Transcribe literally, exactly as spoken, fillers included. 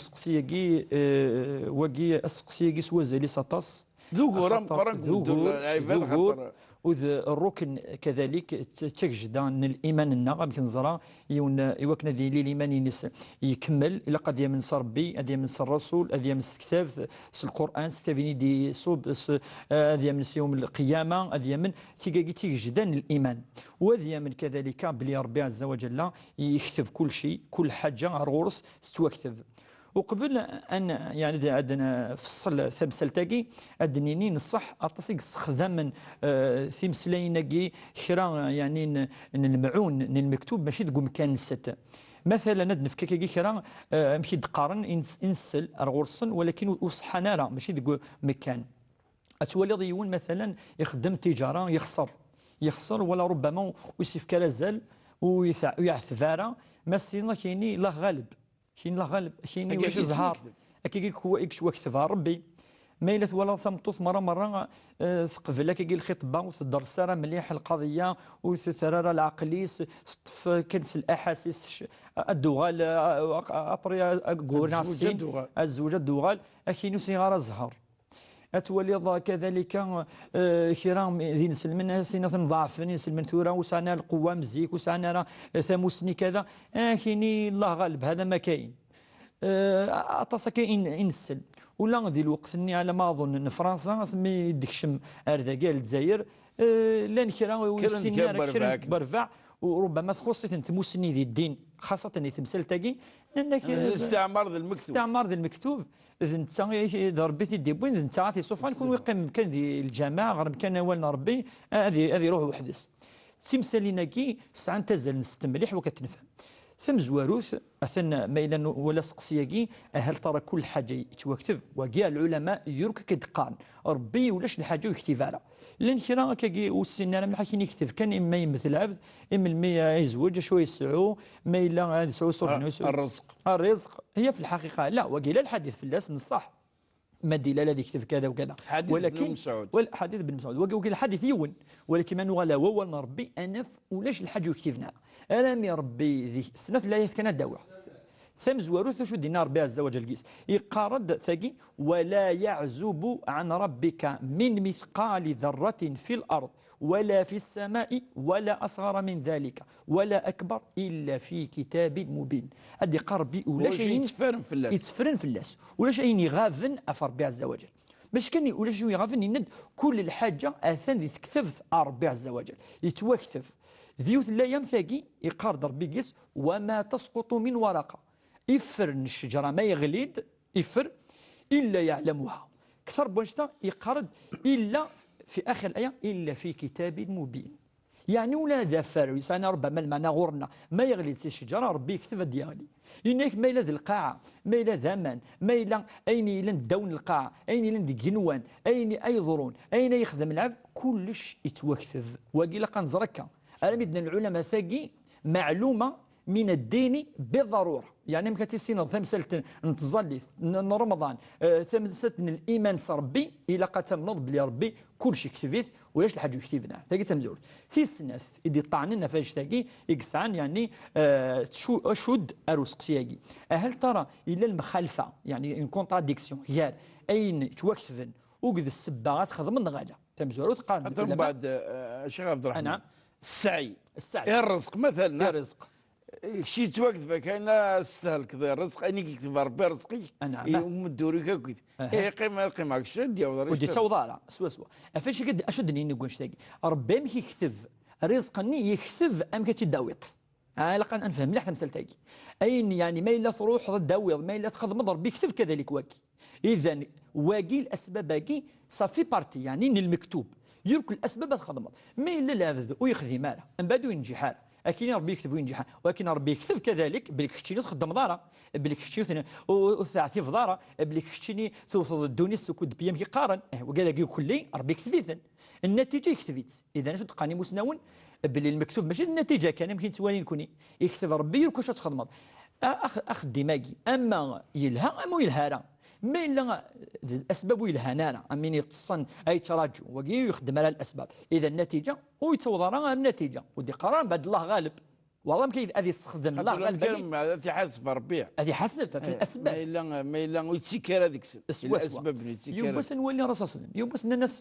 Aseqsi-agi, eh, wagi, aseqsi-agi s wazal-is aṭas. D ugur ameqqran deg umeddul n lɛibad, d ugur, axaṭer u d rrukn kadalik, d tagejda n liman-nneɣ, amek neẓra, yiwen, i wakken ad yili liman-ines ikemmel, ilaq ad yamen s Ṛebbi, ad yamen s Ṛṛasul, ad yamen s tektabt, s Lqur'an, s tektabin i d-iṣub, s, eh, ad yamen s yawm lqiyama, ad yamen, tigagi d tigejda n liman. U ad yamen kadalika belli Ṛebbi ɛezza wa ǧalla yekteb kulci, kul ḥaǧa ar ɣur-s tettwakteb. Uqbel ad n-, yeɛni ad, ad nfeṣṣel tamsalt-agi, ad d-nini nṣeḥ aṭas i yessexdamen, eh, timeslayin-agi kra, yeɛni n, n lemɛun, n lmektub, mačči deg umkan-nsent. Matalan, ad nefk akkagi kra, eh, amek i d-qqaren, i ns-, i nsel ar ɣur-sen, walakin ur, ur ṣeḥḥan ara, mačči deg umkan. Ad twaliḍ yiwen, matalan, ixeddem tiǧara, yexṣer. Yexṣer, wala rubbama ur s-yefki ara azal, ur yetɛ-, ur yeɛteb ara, ma s-tiniḍ ad k-yini Allah ɣaleb. Kini Allah ɣaleb, kini ulac zzher. Akkagi i yettwakteb ɣer Ṛebbi. Ma yella twalaḍ tameṭṭut merra merra, eh, teqbel akkagi lxitba, ur tedres ara mliḥ lqaḍeyya, ur terra ara leɛqel-is, teṭṭef kan s laḥasis, c-, ad d-tuɣal, eh, après, eh, ad gurren ad tezweǧ, sin, ad d-tuɣal. Ad tezweǧ, ad d-tuɣal, akini ur s-iɣ ara zzher. Ad twaliḍ kadalika, eh, kra m-, d inselmen, ad as-tiniḍ ḍeɛfen inselmen tura, ur sɛan ara lqewwa am zik, ur sɛan ara, eh, tamusni kada. Akini Allah ɣaleb, hada ma kayin. Eh, aṭas akka i n-, i nsel. Ula di lweqt-nni, ala ma aḍun n Fransa, asmi i d-tekcem ar dagi, ar Lezzayer, eh, llan kra ur ssinen ara, kkren deg werbaɛ, u rubbama txuṣṣ-iten tmusni di ddin, xaṣatan di temsalt-agi, nnan-ak, eh, istiɛmar d lmektub. Istiɛmar d lmektub, d netta i, i, d Ṛebbi i t-id-iwwin, d netta ara t-iṣuffɣen, kunwi qqimem kan di lǧameɛ, ɣrem kan awal n Ṛebbi, ad i-, ad iruḥ weḥd-s. Timsalin-agi sɛant azal-nsent mliḥ, wakken ad t-nefhem. Tamezwarut, atan ma yella n-, wala aseqsi-agi, ahal tara kul ḥaǧa yettwakteb, wagi lɛulama yurk akka d-qqaren, Ṛebbi ulac lḥaǧa ur yektib ara. Llan kra akkagi ur ssinen ara mliḥ, akken yekteb kan, imma yemmet lɛebd, i melmi, eh, yezweǧ, acu yesɛu, ma yella ad yesɛu ṣṣurǧ, ah, neɣ yesɛu ṛṛezq. Ṛṛezq, hiya fi lḥaqiqa, la, wagi la lḥadit fell-as, n ṣṣeḥ. Ma d-ilal ad yekteb kada u kada. Ḥadit Bnu Mesɛud. Wala, ḥadit Bnu Mesɛud. Wagi, wagi lḥadit yiwen. Walakin ma nuɣal ar wawal n Ṛebbi, ad naf ulac lḥaǧa ur yektiben ara. Armi Ṛebbi di snat layat kan ad d-awiɣ. Tamezwarut, acu d-yenna Ṛebbi ɛezza wa ǧal gis? Yeqqar-d tagi: ولا يعزب عن ربك من مثقال ذرة في الأرض ولا في السماء ولا أصغر من ذلك ولا أكبر إلا في كتاب مبين. Ad d-iqqar Ṛebbi ulac ayen yetteffren fell-as. Yetteffren fell-as. Ulac ayen iɣaben ɣef Ṛebbi ɛezza wa ǧal. Mačči kan ulac ayen iɣaben, yenna-d kul lḥaǧa atan di tektabt n Ṛebbi ɛezza wa ǧal. Yettwakteb. Di yiwet n layam tagi, yeqqar-d Ṛebbi gis: وما تسقط من ورقة. Ifer n ccejra ma yeɣli-d, ifer, إلا يعلمها. Kter n wannect-a, yeqqar-d, إلا في آخر الآية: إلا في كتاب مبين. Yeɛni ula d afer, yesɛan Ṛebbi ama lmeɛna ɣur-neɣ, ma yeɣli-d si ccejra, Ṛebbi yekteb ad d-yeɣli. Yenna-yak ma yella d lqaɛa, ma yella d aman, ma yella ayen yellan ddaw n lqaɛa, ayen yellan deg igenwan, ayen ay yeḍrun, ayen ay yexdem lɛebd, kullec yettwakteb. Wagi ilaq ad neẓr akka. Armi d-nnan lɛulama tagi, meɛluma min ad-dini biḍarura. Yeɛni amek ad tissineḍ tamsalt n tẓallit, n, n Remḍan, eh, tamsalt n liman s Ṛebbi, ilaq ad tamneḍ belli Ṛebbi kullec ikteb-it, ulac lḥaǧa ur iktiben ara. Tagi d tamezwarut. Tis snat i d-iṭṭaɛnen ɣef annect-agi i yesɛan, yeɛni, eh, tcu-, acudd ar useqsi-agi. Ahal tara yella lemxalfa, yeɛni une contradiction, gar ayen yettwaketben, u d ssebba ad txedmeḍ neɣ ala. Tamezwarut qqaren. Ata mbeɛd, eh, Ccix Ɛebderreḥman. Anɛam. Ssɛi. Ssɛi. I ṛṛezq, matalan. I ṛṛezq. Kečč yettwakteb kan ad testehlkeḍ i ṛṛezq, ayen i yekteb Ṛebbi ṛṛezq-ik, anɛam, i umeddur-ik akkit. Aha. Eh, qqim, qqim, kečč ad d-yaweḍ. Ur d-yettaweḍ ara, swaswa. Ɣef acu d-, acu d-nini deg wannect-agi? Ṛebbi amek yekteb ṛṛezq-nni, yekteb amek ad tt-id-tawiḍ. Ah, ilaq ad nefhem mliḥ tamsalt-agi. Ayen, yeɛni, ma yella truḥeḍ ad d-tawiḍ, ma yella txedmeḍ, Ṛebbi yekteb kadalik wagi. Idan, wagi, lasbab-agi, ça fait partie, yeɛni, n lmektub. Yurk lasbab ad txedmeḍ. Ma yella lɛebd ur yexdim ara, mbeɛd ur yenǧiḥ ara. Akini Ṛebbi yekteb ur yenǧiḥ ara. Walakin Ṛebbi yekteb kadalik belli keččini ur txeddmeḍ ara, belli keččini ur ten-, ur, ur teɛtibeḍ ara, belli keččini tewteḍ ddunit seg udpi amek i qqaren. Eh, wagi dagi kulli Ṛebbi yekteb-iten. Nnatiǧa yekteb-itt. Idan acu d-qqaren imusnawen? Belli lmektub mačči d nnatiǧa kan, amek i nettwali nekni. Yekteb Ṛebbi yurk acu ad txedmeḍ. A-, ax-, axeddim-agi, ama yelha, ama ur yelha ara. Ma yella d asbab ur yelhan ara, am win yeṭṭsen, ay yettraǧu, wagi ur ixeddem ara lasbab. Idan nnatiǧa, ur yettaweḍ ara ar nnatiǧa. Ur d-iqqar ara mbeɛd Allah ɣaleb. Wallah, amek ay ad yessexdem la Ḥatul ɣalba amkan ad t-iḥaseb Rebbi. Ad iḥaseb ɣef Eh, الأسباب. Ma yella, ma yella ur yettekki ara deg-sen. Swaswa. Asbab ur yettekki ara. Yiwwas nwali Rasul صلى الله عليه وسلم. Yiwwas nnan-as